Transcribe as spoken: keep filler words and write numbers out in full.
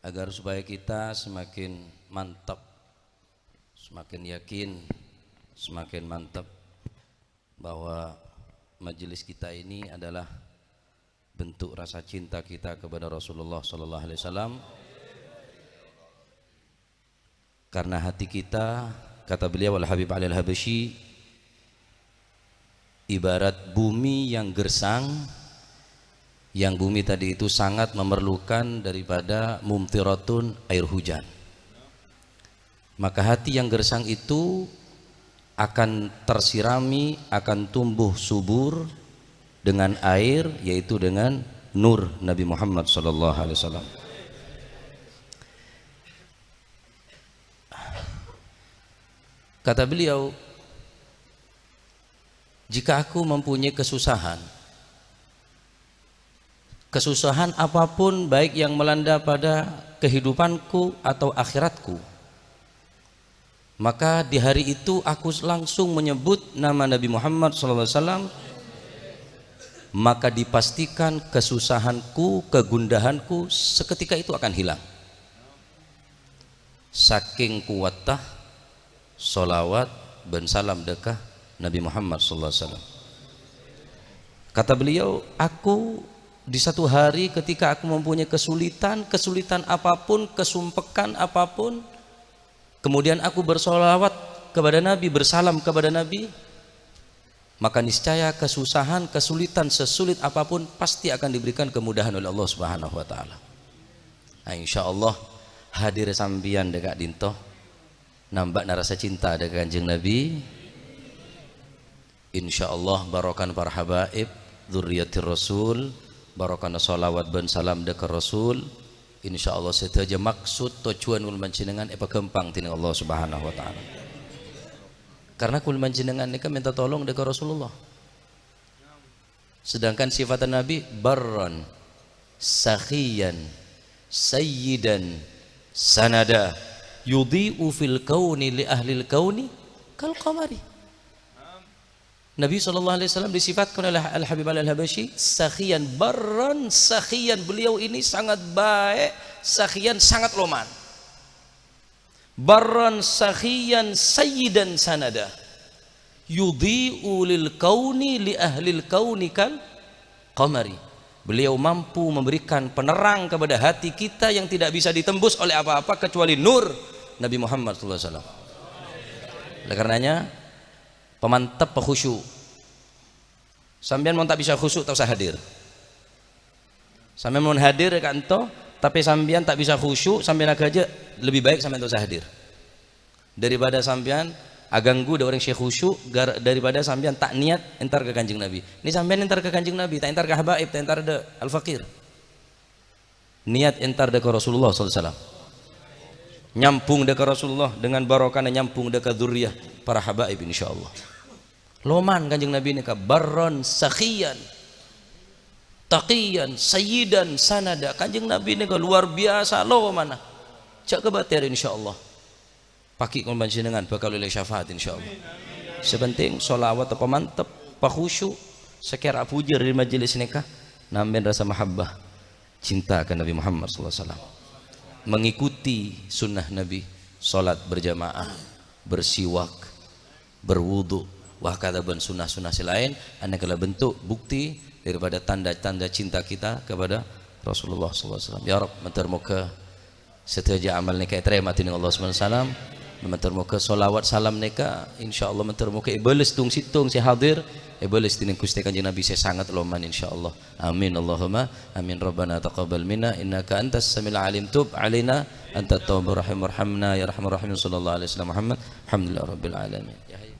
Agar supaya kita semakin mantap, semakin yakin, semakin mantap bahwa majelis kita ini adalah bentuk rasa cinta kita kepada Rasulullah sallallahu alaihi wasallam. Karena hati kita, kata beliau Al-Habib Ali Al-Habsyi, ibarat bumi yang gersang, yang bumi tadi itu sangat memerlukan daripada mumtiratun, air hujan. Maka hati yang gersang itu akan tersirami, akan tumbuh subur dengan air, yaitu dengan nur Nabi Muhammad sallallahu alaihi wasallam. Kata beliau, "Jika aku mempunyai kesusahan, kesusahan apapun baik yang melanda pada kehidupanku atau akhiratku, maka di hari itu aku langsung menyebut nama Nabi Muhammad sallallahu alaihi wasallam, maka dipastikan kesusahanku, kegundahanku seketika itu akan hilang." Saking kuwatta sholawat bân salam dâ' ka Nabi Muhammad sallallahu alaihi wasallam. Kata beliau, "Aku di satu hari ketika aku mempunyai kesulitan, kesulitan apapun, kesumpekan apapun, kemudian aku bersolawat kepada Nabi, bersalam kepada Nabi, maka niscaya kesusahan, kesulitan sesulit apapun pasti akan diberikan kemudahan oleh Allah Subhanahu wa Ta'ala." Nah, insyaallah, hadir sampèyan dâ' ka'dinto nambâ'âna rasa cinta dâ' ka Kanjeng Nabi. Insyaallah, barokana para habaib, dzurriyyatir Rasul, barokana sholawat bân salam dâ' ka Rasul, insyaallah sadhâjâ maksud tojjhuwân kaulâ panjhennengngan èpaghâmpang dening Allah Subhanahu wa Ta'ala. Karena kaulâ panjhennengngan nèka mènta tolong dâ' ka Rasulullah. Sedangkan sifat Nabi, barran, sakhiyan, sayyidan, sanada, yudhi'u fil kauni li ahlil kauni kal qamari. Nabi sallallahu alaihi wasallam disifatkan oleh Al-Habib Al-Habsyi sakhiyan, barran, sakhiyan. Beliau ini sangat baik, sakhiyan, sangat loman. Barran sakhiyan sayyidan sanada. Yudhi'u lil kauni li ahlil kauni kal qamari. Beliau mampu memberikan penerang kepada hati kita yang tidak bisa ditembus oleh apa-apa kecuali nur Nabi Muhammad sallallahu alaihi wasallam. Oleh karenanya, pamantep khusyuk. Sampèyan mon ta' bisa khusyuk, ta' osa hadir. Sampèyan mon hadir è ka'dinto, tapè sampèyan ta' bisa khusyuk, sampèyan aghâjâ', lebih baik sampèyan ta' osa hadir. Daripada sampèyan aghânggu dâ' orèng sè khusyuk, gar-, daripada sampèyan ta' niat entar ka Kanjeng Nabi. Nè sampèyan entar ka Kanjeng Nabi, ta' entar ka habaib, ta' entar dâ' al-faqir. Niat entar dâ' ka Rasulullah sallallahu alaihi wasallam. Nyambung dâ' ka Rasulullah dengan barokana nyambung dâ' ka dzurriyyah para habaib, insyaallah. Loman Kanjeng Nabi nèka barron sakhiyan, taqiyan, sayyidan, sanada. Kanjeng Nabi nèka luar biasa lomana. Jhâ' kabâtèr, insyaallah. Paghi' kaulâ panjhennengngan bhâkal ollè syafaat, insyaallah. Sè pentèng sholawat pamantep, pakhusyuk, sakèra bhujâr dâri majelis nèka, nambâi rasa mahabbah, cinta ka Nabi Muhammad sallallahu alaihi wasallam. Mengikuti sunnah Nabi, sholat berjamaah, bersiwak, berwudu, wa hakadha bân sunnah-sunnah sè laèn, anèka la bentuk bukti daripada tanda-tanda cinta kita kepada Rasulullah sallallahu alaihi wasallam. Ya Rabb, mator moghâ sadhâjâ amal nèka ètarèma dening Allah Subhanahu wa Ta'ala. Mator moghâ sholawat salam nèka, insyaallah, mator moghâ èbâles tong-sèttong sè hadir, èbâles dening Ghustè Kanjeng Nabi sè sanget loman, insyaallah. Amin, Allahumma amin. Rabbana taqabbal minna innaka antas samiul alim, tub alaina antat tawwabur rahim, warhamna ya arhamar rahimin. Sallallahu alaihi wasallam Muhammad. Alhamdulillah rabbil alamin. Ya Hayyu.